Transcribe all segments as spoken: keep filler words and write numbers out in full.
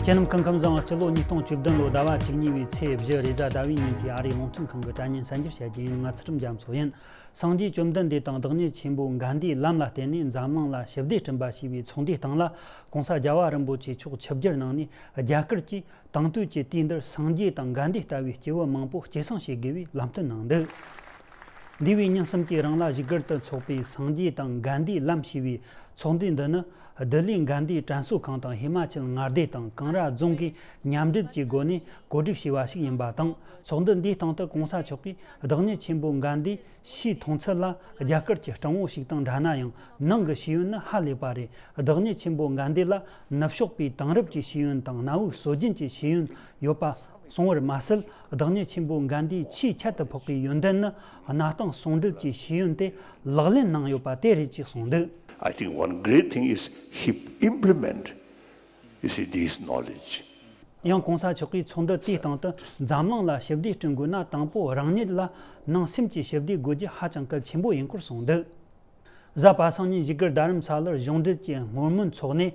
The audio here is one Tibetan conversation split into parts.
ཁྱེད་རྣམས་སྐུ་ཁམས་བཟང་། སྤྱི་ལོ་ཉིས་སྟོང་བཅུ་བདུན་ལོའི་ཟླ་བ་བཅུ་གཉིས་པའི་ཚེས་བཞི་རེས་གཟའ་ཟླ་བའི་ཉིན་གྱི་ཨ་རིའི་རླུང་འཕྲིན་ཁང་གི་དྲ་བརྙན་གསར་འགྱུར་བཤད་རྒྱུ་ཡིན། ང་ཚུལ་ཁྲིམས་རྒྱ་མཚོ་ཡིན། སངས་རྒྱས་བཅོམ་ལྡན་འདས་དང་བདག་ཉིད་ཆེན་པོ་གྷན་དྷིའི་ལམ་ལ་བརྟེན་ནས་འཛམ་གླིང་ལ་ཞི་བདེ་བསྐྲུན་པ་ཞེས་པའི་ཚོགས་འདུའི་སྟེང་ལ། ྋགོང་ས་རྒྱལ་བ་རིན་པོ་ཆེ་མཆོག་ཆིབས་བསྒྱུར་གནང་ནས། རྒྱ་གར་གྱིས་དེང་དུས་ཀྱི་དུས་འདིར་སངས་རྒྱས་དང་གྷན་དྷི་ལྟ་བུའི་སྐྱེས་བུ་མང་པོ་སྐྱེད་སྲིང་བྱེད་དགོས་པའི་ལམ་སྟོན་གནང་འདུག་འདས་པའི་ཉིན་གསུམ་གྱི་རིང་ལ་བཞུགས་སྒར་དུ་འཚོགས་པའི་སངས་རྒྱས་དང་གྷན་དྷིའི་ལམ་ཞེས་པའི་ཚོགས་འདུ་འདི་ནི། ལྡི་ལིའི་གྷན་དྷི་དྲན་གསོ་ཁང་དང་ཧི་མ་ཅལ་མངའ་སྡེ་དང་ཀེང་ར་རྫོང་གིས་མཉམ་འབྲེལ་གྱི་སྒོ་ནས་གོ་སྒྲིག་བྱས་པ་ཞིག་ཡིན་པ་དང་། ཚོགས་འདུ་འདིའི་སྟེང་དུ་ྋགོང་ས་མཆོག་གིས་བདག་ཉིད་ཆེན་པོ་གྷན་དྷི་ཕྱིའི་མཐོང་ཚུལ་ལ་རྒྱ་གར་གྱི་སྤྲང་བོ་ཞིག་དང་འདྲ་ན་ཡང་། ནང་གི་ཤེས་ཡོན་ནི་ཧ་ལས་པ་རེད། བདག་ཉིད་ཆེན་པོ་གྷན་དྷི་ལ་ནུབ་ཕྱོགས་པའི་དེང་རབས་ཀྱི་ཤེས་ཡོན་དང་གནའ་བོའི་སྲོལ་རྒྱུན་གྱི་ཤེས་ཡོན་ཡོད་པ་གསུངས་པར་མ་ཟད། བདག་ཉིད་ཆེན་པོ་གྷན་དྷིའི་ཆེས་ཁྱད་དུ་འཕགས་པའི་ཡོན་ཏན་ནི། གནའ་སྟེང་ཟུང་འབྲེལ་གྱི་ཤེས་ཡོན་དེ་ལག་ལེན་གནང་ཡོད་པ་དེ་རེད་ཅེས་གསུངས་འདུག I think one great thing is he implement, you see, this knowledge. ཡང་ྋགོང་ས་མཆོག་གིས་ཚོགས་འདུ་དེའི་སྟེང་དུ། འཛམ་གླིང་ལ་ཞི་བདེ་བསྐྲུན་དགོས་ན། དང་པོ་རང་ཉིད་ལ་ནང་སེམས་ཀྱི་ཞི་བདེ་དགོས་རྒྱུ་ཧ་ཅང་གལ་ཆེན་པོ་ཡིན་སྐོར་གསུངས་འདུག་གཟའ་པ་སངས་ཉིན་བཞུགས་སྒར་རྡ་རམ་ས་ལར་གཞུང་འབྲེལ་གྱི་སྔོན་སྨོན་འཚོགས་ནས།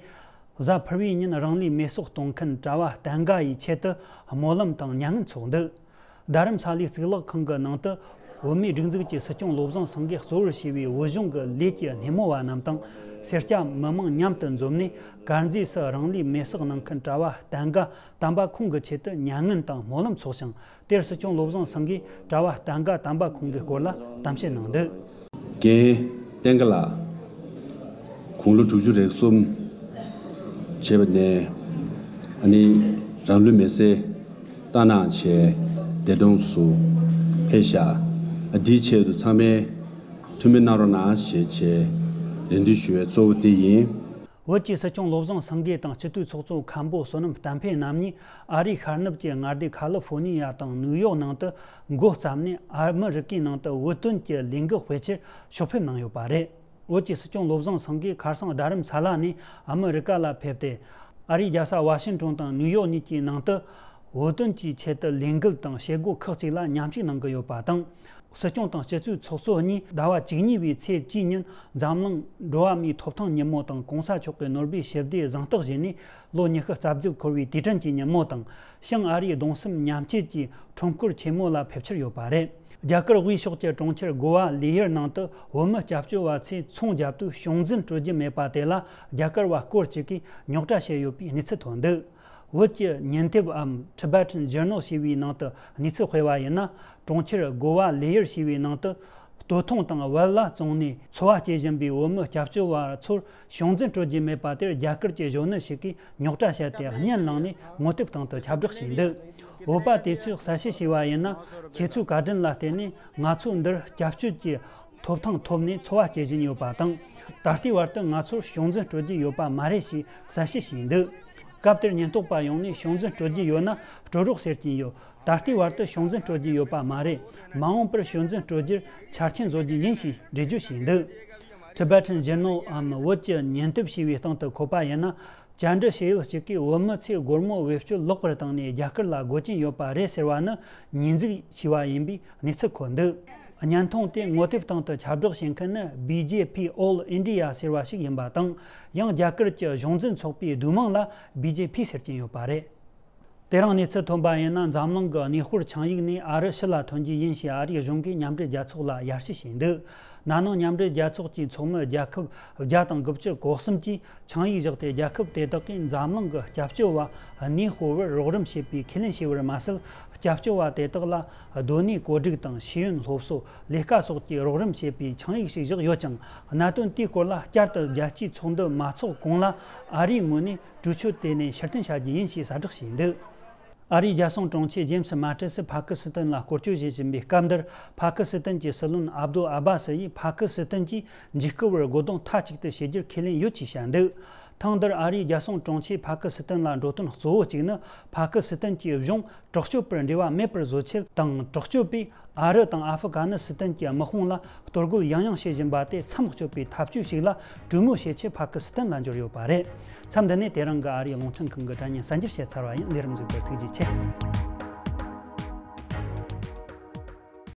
གཟའ་ཕུར་བུའི་ཉིན་རང་ལུས་མེ་སྲེག་གཏོང་མཁན་གྲྭ་བ་བསྟན་དགའ་ཡི་ཆེད་དུ་སྨོན་ལམ་དང་མྱ་ངན་འཚོགས་འདུག་རྡ་རམ་ས་ལའི་གཙུག་ལག་ཁང་གི་ནང་དུ། བོད་མིའི་སྒྲིག་འཛུགས་ཀྱི་སྲིད་སྐྱོང་བློ་བཟང་སེང་གེས་གཙོ་བོར་བྱས་པའི་བོད་གཞུང་གི་ལས་ཀྱི་སྣེ་མོ་བ་རྣམས་དང་། སེར་སྐྱ་མི་མང་མཉམ་དུ་འཛོམས་ནས། དཀར་མཛེས་སུ་རང་ལུས་མེ་སྲེག་གནང་མཁན་གྲྭ་བ་བསྟན་དགའ་དམ་པ་ཁོང་གི་ཆེད་དུ་མྱ་ངན་དང་སྨོན་ལམ་འཚོགས་ཤིང་། དེར་སྲིད་སྐྱོང་བློ་བཟང་སེང་གེས་གྲྭ་བ་བསྟན་དགའ་དམ་པ་ཁོང་གི་སྐོར་ལ་གཏམ་བཤད་གནང་འདུག་རྒན་བསྟན་དགའ་ལགས། དགུང་ལོ་དྲུག་ཅུ་རེ་གསུམ་བྱས་པ་ནས། ཨ་ནི་རང་ལུས་མེ་སྲེག་བཏང་གནང་བྱས་འདས་གྲོངས་སུ་ཕེབས་ཤག་ཨ། འདིའི་ཆེད་དུ་ཚང་མས་ཐུགས་སྨོན་གནང་རོགས་གནང་ཞེས་བྱས་རེ་འདུན་ཞུ་བའི་གཙོ་བོ་དེ་ཡིན། བོད་ཀྱི་སྲིད་སྐྱོང་བློ་བཟང་སེང་གེ་དང་སྤྱི་འཐུས་ཚོགས་གཙོ་མཁན་པོ་བསོད་ནམས་བསྟན་འཕེལ་རྣམ་གཉིས་ཨ་རིའི་ཤར་ནུབ་ཀྱི་མངའ་སྡེ་ཁ་ལི་ཧྥོ་ནི་ཡ་དང་ནིའུ་ཡོག་ནང་དུ་འགོ་བརྩམས་ནས། ཨ་མི་རི་ཀའི་ནང་དུ་བོད་དོན་གྱི་ལས་འགུལ་སྤེལ་ཕྱིར་ཕྱོགས་ཕེབས་གནང་ཡོད་པ་རེད། བོད་ཀྱི་སྲིད་སྐྱོང་བློ་བཟང་སེང་གེས་ཁ་སང་རྡ་རམ་ས་ལ་ནས་ཨ་མི་རི་ཀ་ལ་ཕེབས་ཏེ། ཨ་རིའི་རྒྱལ་ས་ཝ་ཤིང་ཏོན་དང་ནིའུ་ཡོག་གཉིས་ཀྱི་ནང་དུ་བོད་དོན་གྱི་ཆེད་དུ་ལས་འགུལ་དང་བྱེད་སྒོ་ཁག་ཅིག་ལ་མཉམ་ཞུགས་གནང་གི་ཡོད་པ་དང་། སྲིད་སྐྱོང་དང་སྤྱི་འཐུས་ཚོགས་གཙོ་གཉིས་ཟླ་བ་བཅུ་གཉིས་པའི་ཚེས་བཅུའི་ཉིན་འཛམ་གླིང་འགྲོ་བ་མིའི་ཐོབ་ཐང་ཉིན་མོ་དང་ྋགོང་ས་མཆོག་གི་ནོར་བུའི་ཞི་བདེའི་གཟེངས་རྟགས་བཞེས་ནས། ལོ་ཉི་ཤུ་རྩ་བརྒྱད་འཁོར་བའི་དུས་དྲན་གྱི་ཉིན་མོ་དང་། བྱང་ཨ་རིའི་གདུང་སེམས་མཉམ་སྐྱེད་ཀྱི་ཁྲོམ་སྐོར་ཆེན་མོ་ལ་ཕེབས་འཆར་ཡོད་པ་རེད། རྒྱ་གར་དབུས་ཕྱོགས་ཀྱི་གྲོང་ཁྱེར་གོ་ཝ་ལི་ཡར་ནང་དུ་བོད་མི་སྐྱབས་བཅོལ་བ་ཚོས་ཚོང་བརྒྱབ་དུས་བྱུང་འཛིན་སྤྲོད་རྒྱུ་མེད་པ་དེ་ལ། རྒྱ་གར་བ་སྐོར་གཅིག་གིས་རྙོག་དྲ་བྱས་ཡོད་པའི་གནས་ཚུལ་ཐོན་འདུག་བོད་ཀྱི་ཉིན་དེབ་འམ་Tibetan Journal ཞེས་པའི་ནང་དུ་གནས་ཚུལ་སྤེལ་བ་ཡིན་ན། གྲོང་ཁྱེར་གོ་ཝ་ལི་ཡར་ཞེས་པའི་ནང་དུ་སྟོད་ཐུང་དང་ཝལ་ལ་བཙོངས་ནས་འཚོ་བ་སྐྱེལ་བཞིན་པའི་བོད་མི་སྐྱབས་བཅོལ་བ་ཚོར་བྱུང་འཛིན་སྤྲོད་རྒྱུ་མེད་པ་དེར། རྒྱ་གར་གྱི་གཞོན་ནུ་ཞིག་གིས་རྙོག་དྲ་བྱས་ཏེ་བརྙན་བླངས་ནས་ངོ་དེབ་སྟེང་དུ་ཁྱབ་བསྒྲགས་བྱས་འདུག་བོད་པ་དེ་ཚོས་གསལ་བཤད་བྱས་པ་ཡིན་ན། ཁྱེད་ཚོའི་བཀའ་དྲིན་ལ་བརྟེན་ནས་ང་ཚོ་འདིར་སྐྱབས་བཅོལ་གྱི་ཐོབ་ཐང་ཐོབ་ནས་འཚོ་བ་སྐྱེལ་བཞིན་ཡོད་པ་དང་། ད་ལྟའི་བར་དུ་ང་ཚོར་བྱུང་འཛིན་སྤྲོད་རྒྱུ་ཡོད་པ་མ་རེད་ཞེས་གསལ་བཤད་བྱས་འདུག་སྐབས་དེར་ཉེན་རྟོག་པ་ཡོང་ནས་བྱུང་འཛིན་སྤྲོད་རྒྱུ་ཡོད་ན་སྤྲོད་རོགས་ཟེར་གྱིན་ཡོད། ད་ལྟའི་བར་དུ་བྱུང་འཛིན་སྤྲོད་རྒྱུ་ཡོད་པ་མ་རེད། མ་འོངས་པར་བྱུང་འཛིན་སྤྲོད་རྒྱུར་ཆ་རྐྱེན་བཟོ་རྒྱུ་ཡིན་ཞེས་འགྲེལ་བརྗོད་བྱས་འདུག Tibetan Journal འམ་བོད་ཀྱི་ཉིན་དེབ་ཞེས་པའི་སྟེང་དུ་འཁོད་པ་ཡིན་ན། བཅར་འདྲི་བྱེད་ཡུལ་གཅིག་གིས་བོད་མི་ཚོས་སྒོར་མོ་བེད་སྤྱོད་ལོག་པར་བཏང་ནས་རྒྱ་གར་ལ་སྒོ་ཅན་ཡོད་པ་རེད་ཟེར་བ་ནི་ཉེས་འཛུགས་བྱས་པ་ཡིན་པའི་གནས་ཚུལ་འཁོད་འདུག་བརྙན་ཐུང་དེ་ངོ་དེབ་སྟེང་དུ་ཁྱབ་བསྒྲགས་བྱེད་མཁན་ནི་B J P All India ཟེར་བ་ཞིག་ཡིན་པ་དང་། ཡང་རྒྱ་གར་གྱི་གཞུང་འཛིན་ཚོགས་པའི་བསྡུས་མིང་ལ་B J P ཟེར་གྱིན་ཡོད་པ་རེད། དེ་རིང་གནས་ཚུལ་ཐོན་པ་ཡིན་ན། འཛམ་གླིང་གི་གནས་སྤོར་ཆིངས་ཡིག་ནས་ཨ་རི་ཕྱི་ལ་ཐོན་རྒྱུ་ཡིན་ཞེས་ཨ་རིའི་གཞུང་གིས་མཉམ་འབྲེལ་རྒྱལ་ཚོགས་ལ་ཡར་ཞུ་བྱས་འདུག་ན་ནིང་མཉམ་འབྲེལ་རྒྱལ་ཚོགས་ཀྱི་ཚོགས་མི་རྒྱལ་ཁབ་བརྒྱ་དང་དགུ་བཅུ་གོ་གསུམ་གྱིས་ཆིངས་ཡིག་བཞག་སྟེ། རྒྱལ་ཁབ་དེ་དག་གིས་འཛམ་གླིང་གི་སྐྱབས་བཅོལ་བ་གནས་སྤོར་བར་རོགས་རམ་བྱེད་པའི་ཁས་ལེན་བྱས་པར་མ་ཟད། སྐྱབས་བཅོལ་བ་དེ་དག་ལ་སྡོད་གནས་གོ་སྒྲིག་དང་ཤེས་ཡོན་སློབ་གསོ། ལས་ཀ་སོགས་ཀྱི་རོགས་རམ་བྱེད་པའི་ཆིངས་ཡིག་ཞིག་བཞག་ཡོད་ཀྱང་། གནད་དོན་དེའི་སྐོར་ལ་བསྐྱར་དུ་རྒྱལ་སྤྱིའི་ཚོགས་འདུ་མ་ཚོགས་གོང་ལ་ཨ་རིའི་ངོས་ནས་གྲོས་ཆོད་དེ་ནས་ཕྱིར་འཐེན་བྱ་རྒྱུ་ཡིན་ཞེས་གསལ་བསྒྲགས་བྱས་འདུག་ཨ་རིའི་རྒྱལ་སྲུང་དྲུང་ཆེ་ཇེམ་སི་མ་ཏིས་ཕ་ཀི་སི་ཐན་ལ་སྐོར་སྐྱོད་བྱེད་བཞིན་པའི་སྐབས་འདིར། ཕ་ཀི་སི་ཐན་གྱི་སྲིད་བློན་ཨབ་དུལ་ཨ་བྷ་སི་ཡིས་ཕ་ཀི་སི་ཐན་གྱིས་འཇིགས་སྐུལ་བར་རྒོལ་རྡུང་མཐའ་གཅིག་ཏུ་བྱེད་རྒྱུར་ཁས་ལེན་ཡོད་ཅེས་བཤད་འདུག་ཐེངས་འདིར་ཨ་རིའི་རྒྱལ་སྲུང་དྲུང་ཆེས་ཕ་ཀི་སི་ཐན་ལ་འགྲོ་དོན་གཙོ་བོ་གཅིག་ནི། ཕ་ཀི་སི་ཐན་གྱི་གཞུང་དྲག་སྤྱོད་པར་འབྲེལ་བ་མེད་པར་བཟོ་ཆེད་དང་། དྲག་སྤྱོད་པས་ཨ་རི་དང་ཨ་ཧྥུ་ག་ནི་སི་ཐན་གྱི་དམག་དཔུང་ལ་གཏོར་རྒོལ་ཡང་ཡང་བྱེད་བཞིན་པ་དེ་མཚམས་གཅོད་པའི་ཐབས་ཇུས་ཤིག་ལ་གྲོས་མོལ་བྱེད་ཆེད་ཕ་ཀི་སི་ཐན་ལ་འབྱོར་ཡོད་པ་རེད། མཚམས་འདི་ནས་དེ་རིང་གི་ཨ་རིའི་རླུང་འཕྲིན་ཁང་གི་དྲ་བརྙན་གསར་འགྱུར་བཤད་ཚར་བ་ཡིན། ལས་རིམ་གཟིགས་པར་ཐུགས་རྗེ་ཆེ།